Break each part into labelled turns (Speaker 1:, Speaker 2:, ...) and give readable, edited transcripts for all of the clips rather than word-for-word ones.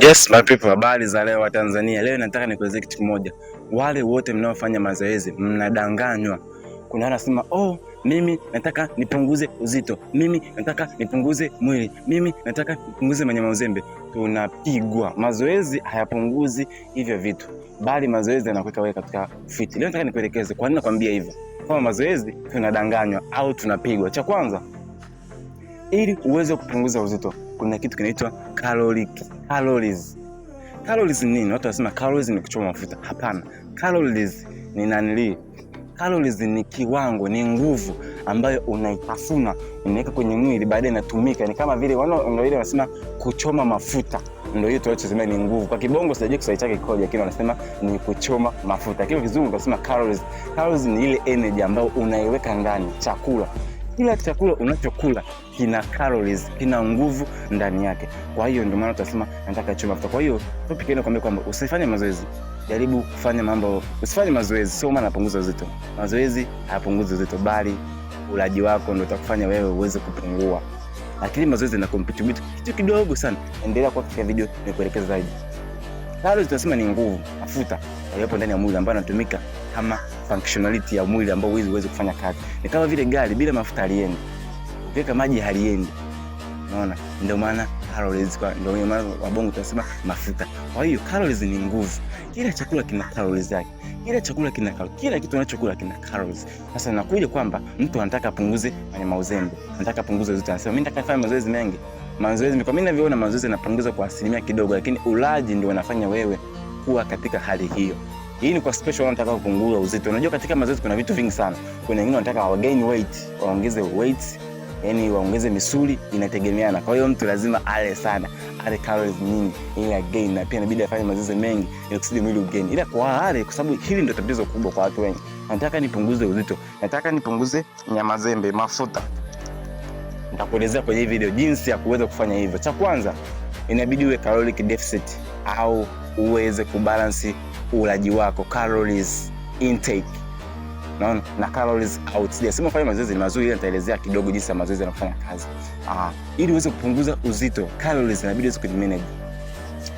Speaker 1: Yes, my people, habari za leo wa Tanzania. Leo nataka nikuelezee kitu kimoja. Wale wote mnaofanya mazoezi mnadanganywa. Kuna wanasema, "Oh, mimi nataka nipunguze uzito, mimi nataka nipunguze mwili, mimi nataka nipunguze manyama uzembe." Tunapigwa. Mazoezi hayapunguzi hivyo vitu, bali mazoezi yanakuweka wewe katika fit. Leo nataka nikuelekeze kwa nini nakwambia hivyo. Kama mazoezi tunadanganywa au tunapigwa. Cha kwanza, ili uweze kupunguza uzito kuna kitu kinaitwa caloric calories. Calories ni nini? Watu wanasema calories ni kuchoma mafuta. Hapana, calories ni nanili. Calories ni kiwango, ni nguvu ambayo unaitafuna unaweka kwenye mwili, baadaye inatumika. Ni kama vile wana ndio ile wanasema kuchoma mafuta, ndio hiyo tunachosema ni nguvu. Kwa kibongo sijajua Kiswahili chake kikoje, lakini wanasema ni kuchoma mafuta, lakini kizungu wanasema calories. Calories ni ile energy ambayo unaiweka ndani chakula. Kila chakula unachokula kina calories, kina nguvu ndani yake. Kwa hiyo ndio maana tunasema nataka choma mafuta. Kwa hiyo topic inakwambia kwamba usifanye mazoezi, jaribu kufanya mambo, usifanye mazoezi sio maana napunguza uzito. Mazoezi hayapunguzi uzito, bali ulaji wako ndio utakufanya wewe uweze kupungua. Lakini mazoezi na contribute kitu kidogo sana. Endelea kwa katika video nikuelekeza zaidi. Calories tunasema ni nguvu, mafuta yaliyopo ndani ya mwili ambayo yanatumika kama functionality ya mwili ambao uweze kufanya kazi. Ni kama vile gari bila mafuta haliendi. Ukiweka maji haliendi. Unaona? Ndio maana calories, kwa ndio maana wabongo tunasema mafuta. Kwa hiyo calories ni nguvu. Kila chakula kina calories yake. Kila chakula kina calories. Kila kitu unachokula kina calories. Sasa nakuja kwamba mtu anataka apunguze manyama uzembe, anataka apunguze uzito, anasema mimi nataka nifanye mazoezi mengi. Mazoezi kwa mimi ninavyoona mazoezi yanapunguza kwa asilimia kidogo, lakini ulaji ndio unafanya wewe kuwa katika hali hiyo. Hii ni kwa special wanataka kupunguza uzito. Unajua katika mazoezi kuna vitu vingi sana. Kuna wengine wanataka wa gain weight, waongeze weight, yani waongeze misuli, inategemeana. Kwa hiyo mtu lazima ale sana, ale calories nyingi ili gain, na pia inabidi afanye mazoezi mengi ili kusudi mwili ugain. Ila kwa wale, kwa sababu hili ndio tatizo kubwa kwa watu wengi. Nataka nipunguze uzito, nataka nipunguze nyama zembe, mafuta. Nitakuelezea kwenye hii video jinsi ya kuweza kufanya hivyo. Cha kwanza, inabidi uwe caloric deficit au uweze kubalance ulaji wako, calories intake naona na calories out. Sijasema kufanya mazoezi ni mazuri, ila nitaelezea kidogo jinsi ya mazoezi yanafanya kazi. Ili uweze kupunguza uzito, calories inabidi uweze kujimanage.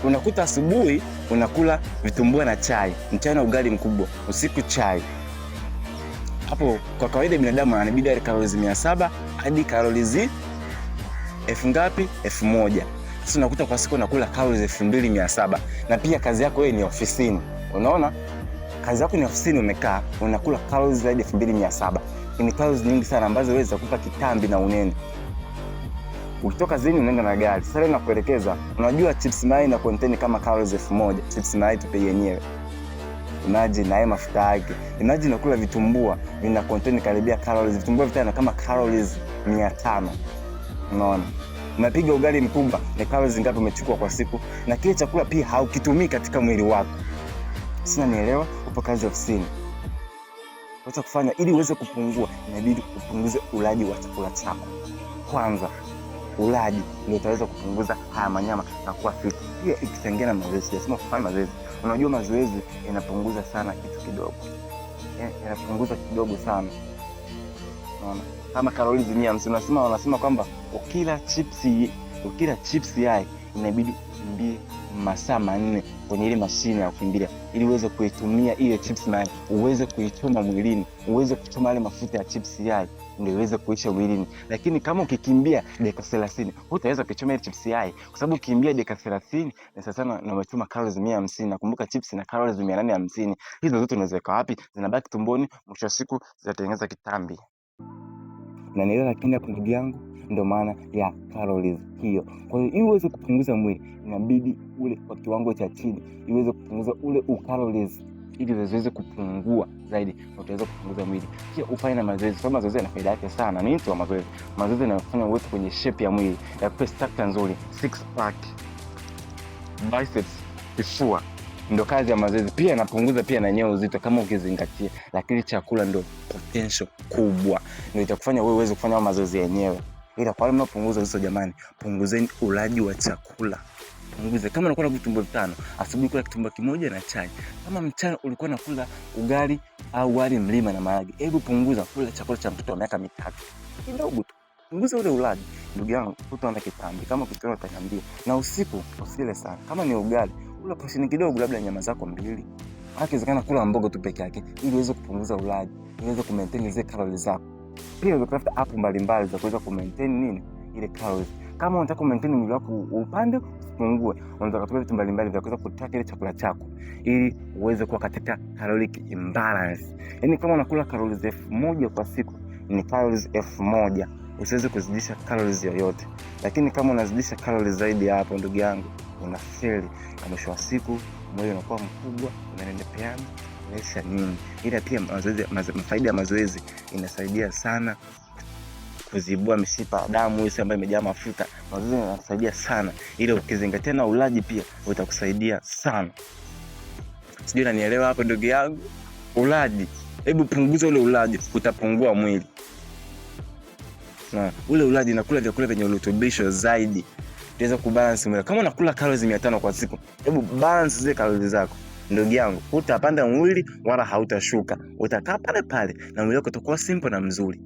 Speaker 1: Unakuta asubuhi unakula vitumbua na chai, mchana ugali mkubwa, usiku chai. Hapo kwa kawaida binadamu anabidi ale calories 700 hadi calories elfu ngapi? 1000. Sasa unakuta kwa siku unakula calories 2700 na pia kazi yako wewe ni ofisini. Unaona? Kazi yako ni ofisini, umekaa unakula calories zaidi ya 2700. Ni calories nyingi sana ambazo wewe zitakupa kitambi na unene. Ukitoka kazini unaenda na gari. Sasa leo nakuelekeza, unajua chips mayai na contain kama calories 1000. Chips mayai tupe yenyewe. Imagine na hayo mafuta yake. Imagine unakula vitumbua vina contain karibia calories, vitumbua vitano kama calories 500. Unaona? Unapiga ugali mkubwa, ni calories ngapi umechukua kwa siku? Na kile chakula pia haukitumii katika mwili wako. Sina nielewa, upo kazi ofisini. Wacha kufanya ili uweze kupungua, inabidi upunguze ulaji wa chakula chako. Kwanza ulaji ndio utaweza kupunguza haya manyama na kuwa fit. Pia ikichangia na mazoezi. Sijasema kufanya mazoezi. Unajua mazoezi yanapunguza sana kitu kidogo. Yanapunguza kidogo sana. Unaona? Kama calories 150, unasema wanasema kwamba ukila chips yai inabidi ukimbie masaa 4 kwenye ile mashine ya kukimbilia ili uweze kuitumia ile chips mayai, uweze kuichoma mwilini, uweze kuchoma yale mafuta ya chips yai ndio iweze kuisha mwilini. Lakini kama ukikimbia dakika 30 hutaweza kuichoma ile chips yai, kwa sababu ukikimbia dakika 30 ni sawa sana na umechoma calories 150. Nakumbuka chips na calories 850. Hizo zote unaziweka wapi? Zinabaki tumboni, mwisho wa siku zitatengeneza kitambi. Na nielewa, lakini hapo ndugu yangu, ndio maana ya calories hiyo. Kwa hiyo ili uweze kupunguza mwili inabidi ule kwa kiwango cha chini, iweze kupunguza ule calories ili ziweze kupungua zaidi na utaweza kupunguza mwili. Pia ufanye na mazoezi, sababu mazoezi yana faida yake sana. Ni mtu wa mazoezi. Mazoezi yanafanya uwepo kwenye shape ya mwili, yakupe structure nzuri, six pack, biceps, kifua. Ndio kazi ya mazoezi. Pia inapunguza pia na yenyewe uzito kama ukizingatia, lakini chakula ndio potential kubwa, ndio itakufanya wewe uweze kufanya mazoezi yenyewe. Ila kwa wale mnaopunguza uzito, jamani, punguzeni ulaji wa chakula. Punguze. Kama unakula vitumbua vitano, asubuhi kula kitumbua kimoja na chai. Kama mchana ulikuwa unakula ugali au wali mlima na maharage, hebu punguza, kula chakula cha mtoto wa miaka 3 kidogo tu. Punguza ule ulaji, ndugu yangu, utaona kitambi. Kama ukiona utaniambia. Na usiku usile sana. Kama ni ugali, kula portion kidogo, labda nyama zako mbili. Hata kula mboga tu peke yake ili uweze kupunguza ulaji, ili uweze kumaintain zile calories zako. Pia unaweza kutafuta app mbalimbali za kuweza kumaintain nini ile calories. Kama unataka kumaintain mwili wako upande usipungue, unaweza kutumia vitu mbalimbali vya kuweza kutrack ile chakula chako ili uweze kuwa katika caloric imbalance. Yaani kama unakula calories 1000 kwa siku, ni calories 1000, usiweze kuzidisha calories yoyote. Lakini kama unazidisha calories zaidi ya hapo, ndugu yangu, unafeli, na mwisho wa siku mwili unakuwa mkubwa, unanenepeana, unaisha nini. Ila pia mazoezi, faida ya mazoezi inasaidia sana kuzibua mishipa ya damu hiyo ambayo imejaa mafuta. Mazoezi yanasaidia sana, ili ukizingatia na ulaji pia utakusaidia sana. Sijui unanielewa hapo ndugu yangu? Ulaji, hebu punguza ule ulaji, utapungua mwili. Na ule ulaji, nakula vyakula vyenye urutubisho zaidi, utaweza kubalance mwili. Kama unakula calories 500 kwa siku, hebu balance zile calories zako ndugu yangu, hutapanda mwili wala hautashuka, utakaa pale pale na mwili wako utakuwa simple na mzuri.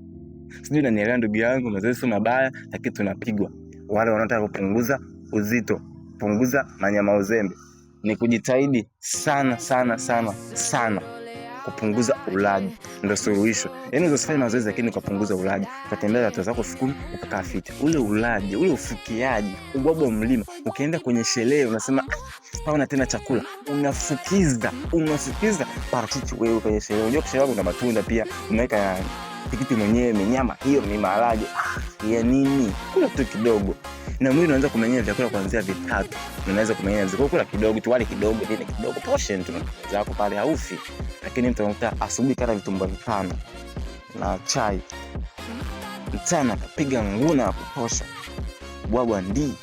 Speaker 1: Sijui unanielewa ndugu yangu? Mazoezi sio mabaya, lakini tunapigwa. Wale wanaotaka kupunguza uzito, punguza manyama uzembe, ni kujitahidi sana sana sana sana kupunguza ulaji, ndio suluhisho. Yaani usifanye mazoezi lakini ukapunguza ulaji, ukatembea hatua zako 10,000 ukakaa fiti. Ule ulaji, ule ufukiaji, ubwabwa mlima, ukienda kwenye sherehe unasema hauna tena chakula, unafukiza, unafukiza parachichi wewe kwenye sherehe. Unajua sherehe kuna matunda pia, unaweka tikiti mwenyewe, minyama hiyo, mimaharage ya nini? Kula tu kidogo. Na mwili unaanza kumeng'enya vyakula kuanzia vitatu. Unaweza kumeng'enya vyakula, kula kidogo tu, wali kidogo, nini kidogo, portion tu zako pale, haufi. Lakini mtu anakuta asubuhi kala vitumbua vitano na chai, mchana akapiga nguna ya kutosha, bwabwa ndii,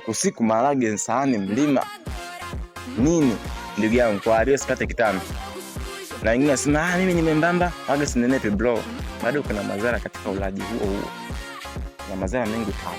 Speaker 1: usiku maharage sahani mlima nini. Ndugu yangu, kwa hiyo sipate kitambi. Na wengine wanasema mimi ni membamba, waga sinenepe. Bro, bado kuna madhara katika ulaji huo huo, na madhara mengi hapa.